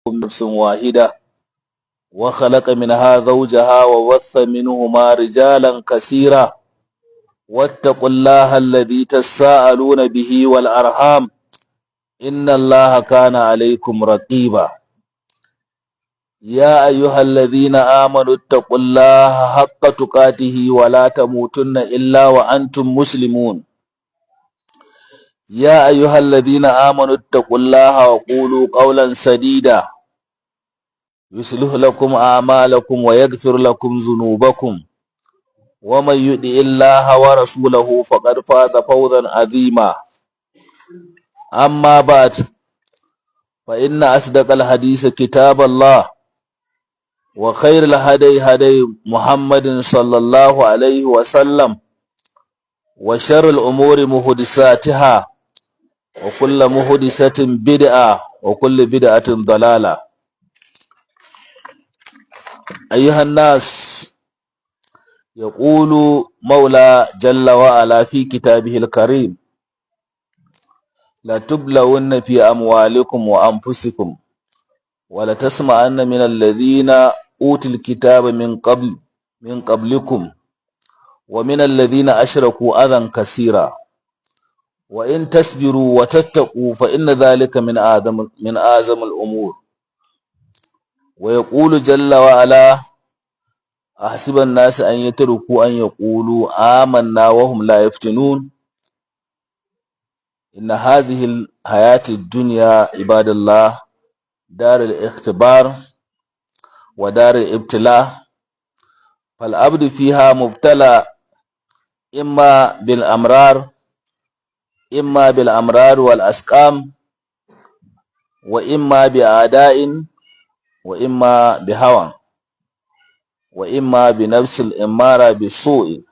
نفس واحدة وخلق منها زوجها وبث منهما رجالا كثيرا واتقوا الله الذي تساءلون به والأرحام إن الله كان عليكم رقيبا. يا أيها الذين آمنوا اتقوا الله حق تقاته ولا تموتن إلا وأنتم مسلمون. يا أيها الذين آمنوا اتقوا الله وقولوا قولا سديدا يصلح لكم أعمالكم ويغفر لكم ذنوبكم، ومن يطع الله ورسوله فقد فاز فوزا عظيما. أما بعد، فإن أصدق الحديث كتاب الله، وخير الهدي هدي محمد صلى الله عليه وسلم، وشر الأمور محدثاتها، وكل محدثة بدعة، وكل بدعة ضلالة. أيها الناس، يقول مولى جل وعلا في كتابه الكريم: لتبلون في أموالكم وأنفسكم ولتسمعن من الذين أوتوا الكتاب من قبلكم ومن الذين أشركوا أذى كثيرا، وإن تصبروا وتتقوا فإن ذلك من أعظم الأمور. ويقول جل وعلا: أحسب الناس أن يتركوا أن يقولوا آمنا وهم لا يفتنون. إن هذه الحياة الدنيا، عباد الله، دار الاختبار ودار الابتلاء، فالعبد فيها مبتلى إما بالأمرار والأسقام، وإما بأعداء، وإما بهوى، وإما بنفس الإمارة بالسوء،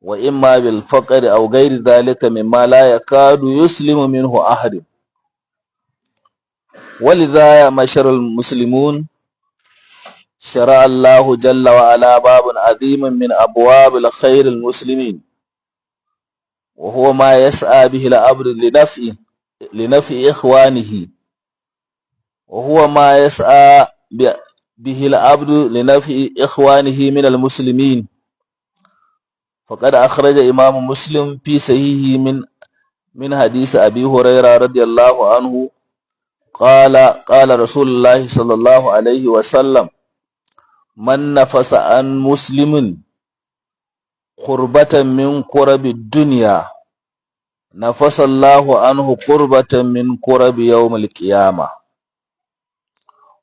وإما بالفقر أو غير ذلك مما لا يكاد يسلم منه أحد. ولذا يا معشر المسلمون، شرع الله جل وعلا باب عظيم من أبواب الخير المسلمين، وهو ما يسعى به العبد لنفع إخوانه، وهو ما يسعى به العبد لنفع إخوانه من المسلمين. فقد أخرج إمام مسلم في صحيحه من حديث أبي هريرة رضي الله عنه قال: قال رسول الله صلى الله عليه وسلم: من نفس عن مسلم كربة من كرب الدنيا، نفس الله عنه كربة من كرب يوم القيامة،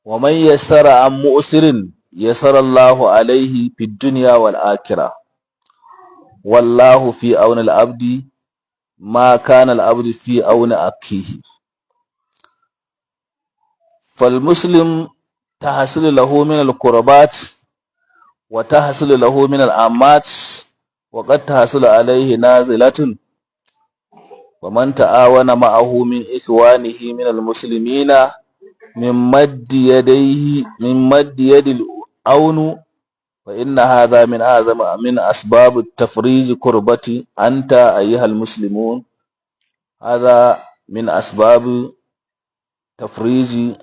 ومن يسر عن معسر يسر الله عليه في الدنيا والآخرة، والله في عون العبد ما كان العبد في عون أخيه. فالمسلم تحصل له من الكربات وتحصل له من الآمات، وقد تحصل عليه نازلة، ومن تعاون معه من إخوانه من المسلمين من مد يد العون، فإن هذا من أعظم من أسباب التفريج كربة أنت أيها المسلمون. هذا من أسباب تفريج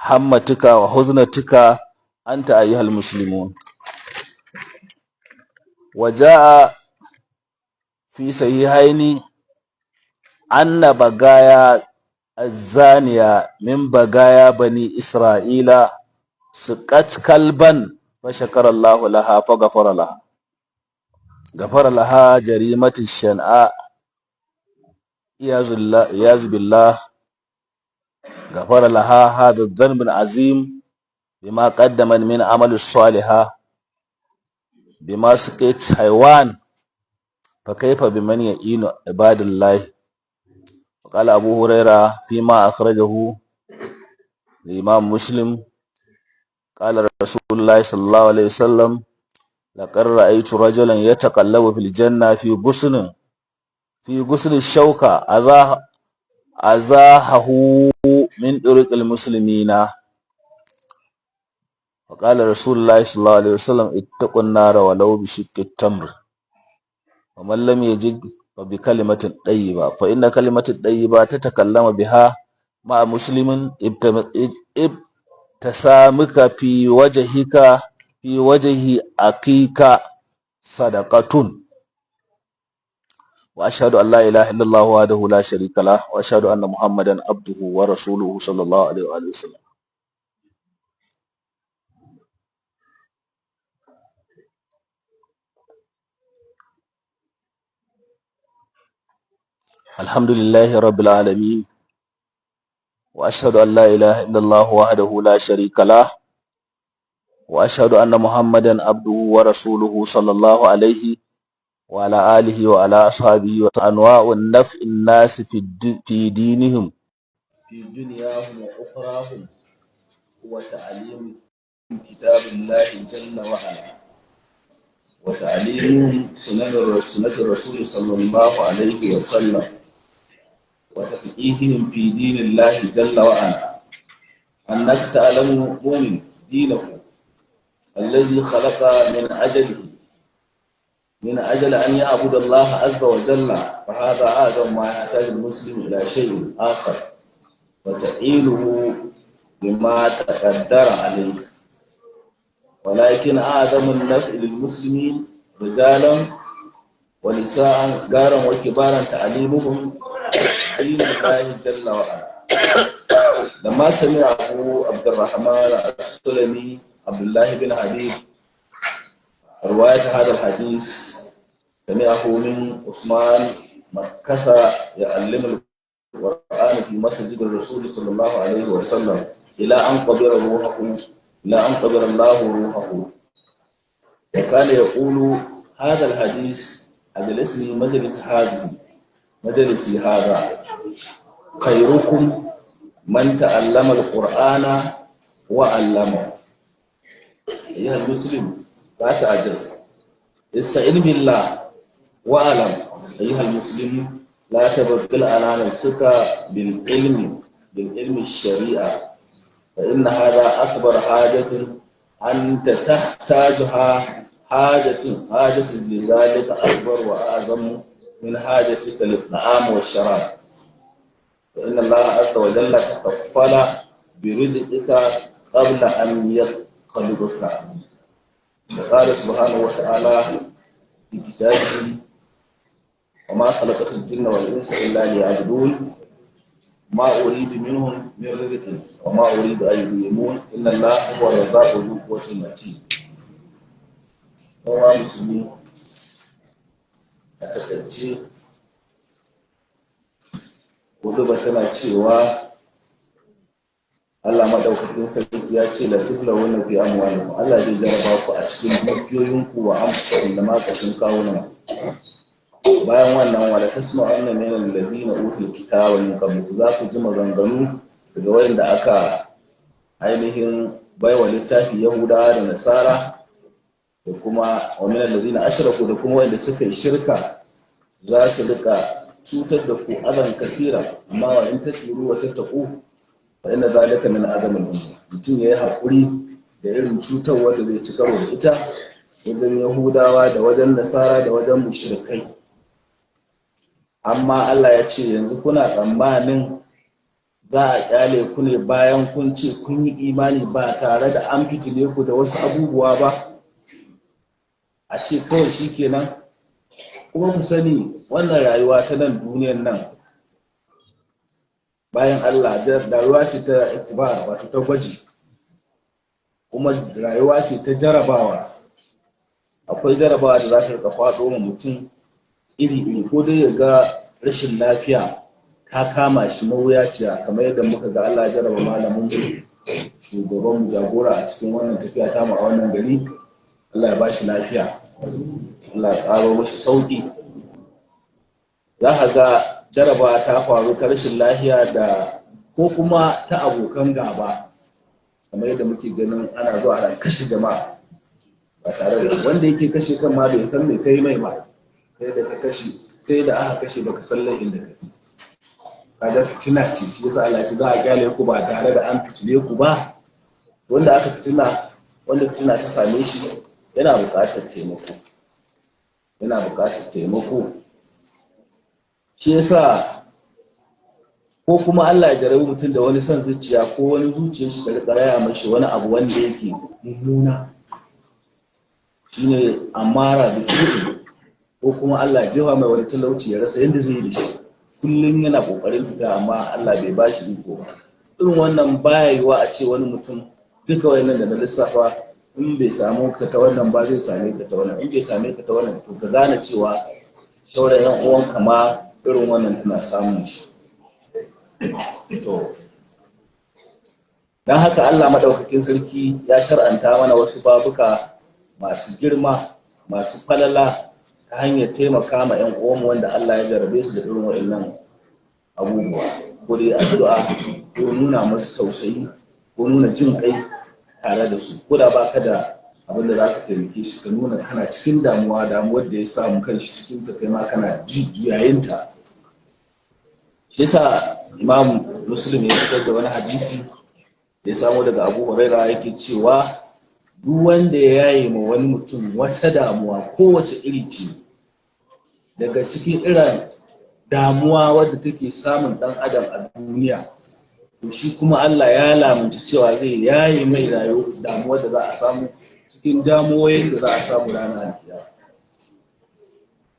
همتك وحزنتك أنت أيها المسلمون. وجاء في صحيحين أن بغايا الزانية من بغايا بني إسرائيل سقت كلبا، فشكر الله لها فغفر لها، غفر لها جريمة الشنعاء، عياذ بالله، غفر لها هذا الذنب العظيم بما قدمت من عمل الصالحة، بما سقت حيوان، فكيف بمن يعين عباد الله؟ وقال أبو هريرة فيما أخرجه الإمام مسلم: قال رسول الله صلى الله عليه وسلم: لقد رأيت رجلا يتقلب في الجنة في غصن الشوكة أزاحه من طريق المسلمين. فقال رسول الله صلى الله عليه وسلم: اتقوا النار ولو بشق التمر، ومن لم يجد فبكلمة طيبة، فإن كلمة الطيبة تتكلم بها مع مسلم ابتسامك في وجهك في وجه أخيك صدقة. وأشهد أن لا إله إلا الله وحده لا شريك له، وأشهد أن محمدا عبده ورسوله صلى الله عليه وآله وسلم. الحمد لله رب العالمين، وأشهد أن لا إله إلا الله وحده لا شريك له، وأشهد أن محمدا عبده ورسوله صلى الله عليه وعلى آله وعلى أصحابه. أنواع النفع الناس في دينهم في دنياهم وأخراهم هو تعليم كتاب الله جل وعلا، وتعليمهم سنة الرسول صلى الله عليه وسلم، وتفقيههم في دين الله جل وعلا. أنك تعلم مؤمن دينه الذي خلق من أجله، من أجل أن يعبد الله عز وجل، فهذا أعظم ما يحتاج المسلم إلى شيء آخر، وتعينه بما تقدر عليه. ولكن أعظم النفع للمسلمين رجالا ونساء، صغارا وكبارا، تعليمهم دين الله جل وعلا. لما سمع أبو عبد الرحمن السلمي عبد الله بن حبيب رواية هذا الحديث، سمعه من عثمان مكث يعلم القرآن في مسجد الرسول صلى الله عليه وسلم إلى أن قبر روحه، إلى أن قبر الله روحه. وكان يقول هذا الحديث: أجلسني مجلس هذه مجلسي هذا، خيركم من تعلم القرآن وعلمه. أيها المسلم لا تعجز، استعن بالله واعلم. أيها المسلم لا تبخل على نفسك بالعلم الشريعة، فإن هذا أكبر حاجة أنت تحتاجها، حاجة لذلك أكبر وأعظم من حاجتك للطعام والشراب، فإن الله عز وجل تكفل برزقك قبل أن يخلقك. وقال سبحانه وتعالى في كتابه: وما خلقت الجن والإنس إلا ليعبدون، ما أريد منهم من رزق وما أريد أن يطعمون، إن الله هو الرزاق ذو القوة المتين. هو مسلمين a takaice huduba tana cewa Allah madaukakin sarki ya ce la tublawunna fi amwalikum, Allah zai jaraba ku a cikin dukiyoyinku wa anfusikum da ma kashin kawunan. Bayan wannan, wala tasma'unna min allazina utul kitaba min qablikum, za ku ji maganganu daga wayanda aka ainihin baiwa littafi, Yahudawa da Nasara, da kuma wa min allazina ashraku, da kuma wayanda suka yi shirka, za su rika cutar da ku azan kasira. Amma wa in tasbiru wa tattaqu fa inna zalika min azamil umur. Mutum yayi hakuri da irin cutarwar da zai ci karo da ita wajen Yahudawa da wajen Nasara da wajen mushrikai. Amma Allah ya ce yanzu kuna tsammanin za a kyale ku ne bayan kun ce kun yi imani ba tare da an fitile ku da wasu abubuwa ba, a ce kawai shikenan. Kuma ku sani, wannan rayuwa ta nan duniyar nan, bayan Allah, rayuwa ce ta itibar, wato ta gwaji, kuma rayuwa ce ta jarabawa. Akwai jarabawa da za ta rika faɗo ma mutum iri-iri, ko dai ya ga rashin lafiya ta kama shi mawuyaciya, kamar yadda muka ga Allah ya jaraba malamin shugaban mu jagora a cikin wannan tafiya ta mu a wannan gari. Allah ya bashi lafiya, Allah ya ƙaro mashi sauƙi. Za ka ga jaraba ta faru ta rashin lafiya da ko kuma ta abokan gaba, kamar yadda muke ganin ana zuwa ana kashe jama'a ba tare da wanda yake kashe kan ma bai san mai kai mai ba. Kai da ka kashe, kai da aka kashe, baka san laifin da kai. Kaga fitina ce. Shi yasa Allah ya ce za a kyale ku ba tare da an fitile ku ba. Wanda aka fitina, wanda fitina ta same shi, yana buƙatar taimako, yana buƙatar taimako. Shi yasa Ko kuma Allah ya jarabi mutum da wani son zuciya ko wani zuciyar shi ta riƙa raya mashi wani abu wanda yake mummuna, shine amara da su'i. Ko kuma Allah ya jefa mai wani talauci ya rasa yadda zai yi da shi, kullum yana kokarin fita amma Allah bai bashi iko ba. Irin wannan baya yiwa a ce wani mutum duka wayannan da na lissafa in bai samu ka ta wannan ba zai same ka ta wannan, in bai same ka ta wannan, to ka gane cewa sauran yan uwanka ma irin wannan tana samun shi. To don haka Allah maɗaukakin sarki ya shar'anta mana wasu babuka masu girma, masu falala, ta hanyar taimaka ma 'yan uwanmu wanda Allah ya jarabe su da irin wa'annan abubuwa, ko dai addu'a, ko nuna musu tausayi, ko nuna jin kai tare da su. Ko da baka da abin da za ka taimake shi, ka nuna kana cikin damuwa, damuwar da ya samu kanshi cikin ka, kai ma kana jiyayinta. Shi yasa Imam Muslim ya fitar da wani hadisi da ya samu daga Abu Huraira, yake cewa duk wanda ya yaye ma wani mutum wata damuwa, kowace iri ce daga cikin irin damuwa wadda take samun dan adam a duniya, to shi kuma Allah ya lamunci cewa zai yaye mai rayu damuwar da za a samu cikin damuwoyin da za a samu ranar alkiyama.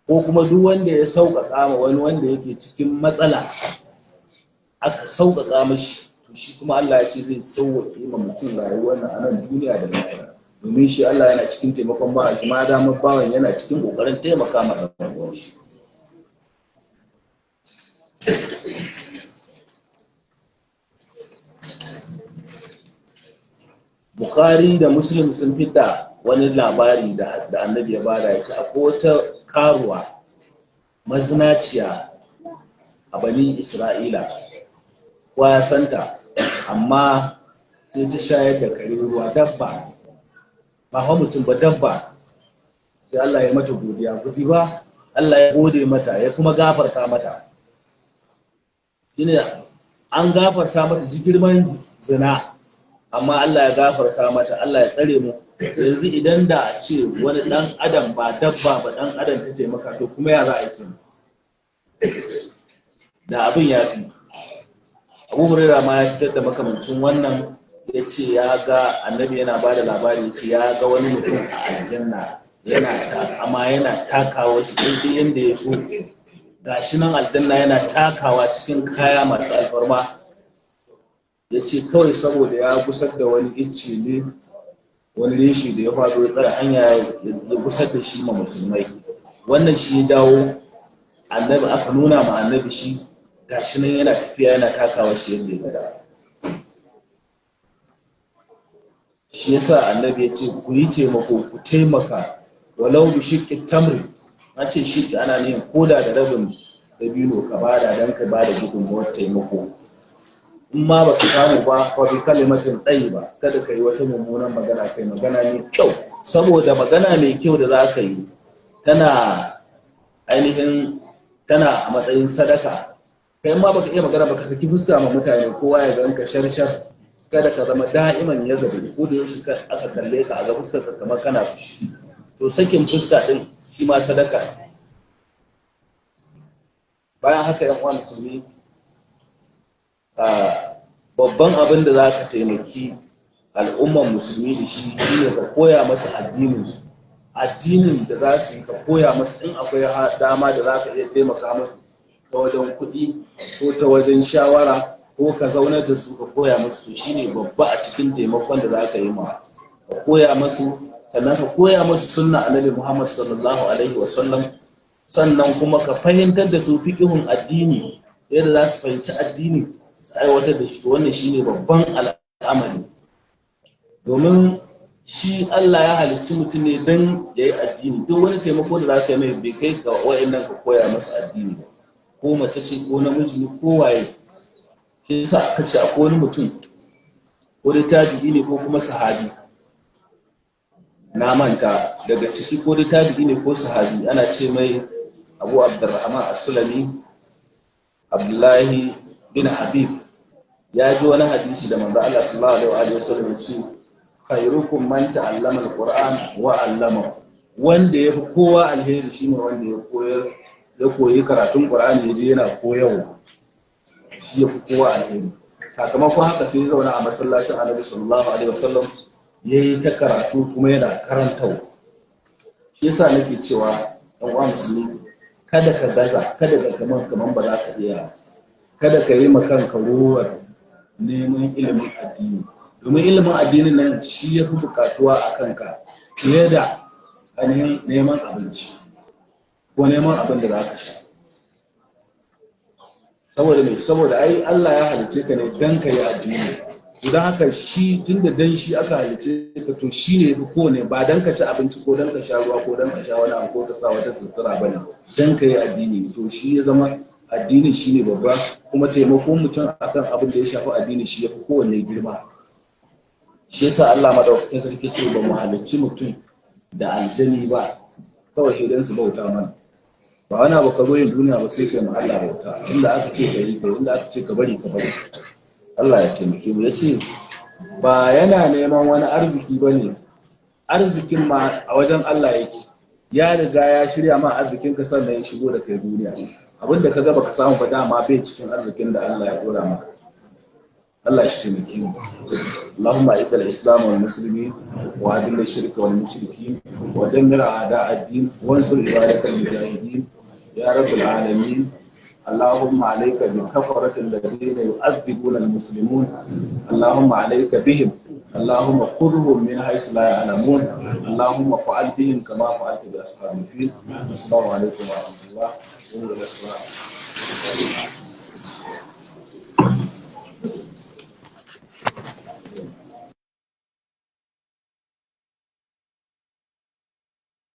Ko kuma duk wanda ya sauƙaƙa ma wani wanda yake cikin matsala, aka sauƙaƙa mashi, to shi kuma Allah ya ce zai sauwaƙe ma mutum rayuwar nan a nan duniya da lahira, domin shi Allah yana cikin taimakon bawa shi ma damar bawan yana cikin ƙoƙarin taimaka ma ɗan uwan shi. Bukhari da Muslim sun fita wani labari da Annabi ya bada, ya ce akwai wata karuwa mazinaciya a Bani Isra'ila, kowa ya santa, amma sai ta shayar da kare ruwa, dabba, ba fa mutum ba, dabba. Sai Allah ya mata godiya, kuti ba Allah ya gode mata ya kuma gafarta mata. Shine an gafarta mata ji girman zina, amma Allah ya gafarta mata. Allah ya tsare mu. Yanzu idan da a ce wani dan adam ba dabba ba, dan adam ta taimaka, to kuma ya za a yi da abin ya fi. Abu Huraira ma ya fitar da makamancin wannan, ya ce ya ga Annabi yana ba da labari, ya ce ya ga wani mutum a aljanna yana amma yana takawa shi daidai yadda ya so, gashi nan aljanna yana takawa cikin kaya masu alfarma. Ya ce kawai saboda ya gusar da wani icce ne, wani reshe da ya faɗo ya tsare hanya, ya gusar da shi ma musulmai. Wannan shi ya dawo Annabi, aka nuna ma Annabi shi gashi nan yana tafiya yana takawa shi yadda ya gada. Shi yasa Annabi ya ce ku yi taimako, ku taimaka walau bi shiqqi tamri. An ce shiqqi ana nihin koda da rabin dabino ka bada dan ka bada gudunmuwar taimako. In ma baka samu ba, fa bi kalimatin tayyiba, kada ka yi wata mummunan magana, kai magana mai kyau, saboda magana mai kyau da za ka yi tana ainihin tana a matsayin sadaka. Kai ma baka iya magana baka saki fuska ma mutane, kowa ya ganka sharshar. Kada ka zama da'iman ya zabi, ko da yaushe aka kalle ka a ga fuskar ka kamar kana fushi. To sakin fuska din shi ma sadaka ne. Bayan haka yan uwa musulmi, babban abin da za ka taimaki al'umman musulmi da shi shine ka koya masa addinin su, addinin da za su yi ka koya masu. In akwai dama da za ka iya taimaka masu ta wajen kuɗi ko ta wajen shawara, ko ka zaunar da su ka koya masu, shine babba a cikin taimakon da za ka yi ma. Ka koya masu, sannan ka koya masu sunna Annabi Muhammad sallallahu alaihi wasallam, sannan kuma ka fahimtar da su fiqhun addini, yadda za su fahimci addini su aiwatar da shi. Wannan shine babban al'amari, domin shi Allah ya halicci mutum ne don ya yi addini. Duk wani taimako da za ka yi mai bai kai ga wa'annan ka koya masa addini ba, ko mace ce ko namiji ne ko waye. Shi yasa aka ce akwai wani mutum, ko dai tabi'i ne ko kuma sahabi, na manta daga ciki, ko dai tabi'i ne ko sahabi, ana ce mai Abu Abdurrahman As-Sulami, Abdullahi bin Habib. Ya ji wani hadisi da manzo Allah sallallahu alaihi wa sallam ya ce khairukum man ta'allama al-Qur'an wa 'allamahu. Wanda yafi kowa alheri shine wanda ya koyar, ya koyi karatun Qur'ani yaje yana koyarwa. Shi ya fi kowa alheri. Sakamakon haka sai ya zauna a masallacin Annabi sallallahu alaihi wasallam, ya yi ta karatu kuma yana karantawa. Shi yasa nake cewa, ɗan uwa musulmi, kada ka gaza, kada ka kaman ba za ka iya, kada ka yi ma kanka rowar neman ilimin addini, domin ilimin addinin nan shi ya fi buƙatuwa a kanka fiye da ainihin neman abinci ko neman abin da za ka sha. Saboda me? Saboda ai Allah ya halicce ka ne dan ka yi addini. Idan haka shi, tunda dan shi aka halicce ka, to shi ne yafi kowane. Ba dan ka ci abinci ko dan ka sha ruwa ko dan ka sha wani abu ko ka sa wata sutura ba ne, dan ka yi addini. To shi ya zama addinin shi ne babba, kuma taimakon mutum akan abin da ya shafi addini shi yafi kowanne girma. Shi yasa Allah madaukakin sarki ce ba mu halicci mutum da aljani ba kawai sai dan su bauta mana. Ba wani abu ka zo yin duniya ba sai kai ma Allah bauta. Inda aka ce ka yi, kai. Inda aka ce ka bari, ka bari. Allah ya taimake mu. Yace ba yana neman wani arziki ba ne, arzikin ma a wajen Allah yake. Ya riga ya shirya ma arzikin ka sannan ya shigo da kai duniya. Abinda ka ga baka samu ba, dama bai cikin arzikin da Allah ya dora maka. Allah shi taimake mu. اللهم أعز الإسلام والمسلمين وأذل الشرك والمشركين ودمر أعداء الدين وانصر عبادك المجاهدين يا رب العالمين. اللهم عليك بكفرة الذين يعذبون المسلمون. اللهم عليك بهم. اللهم خذهم من حيث لا يعلمون. اللهم فعل بهم كما فعلت بأصحاب الفيل. السلام عليكم ورحمة الله وبركاته.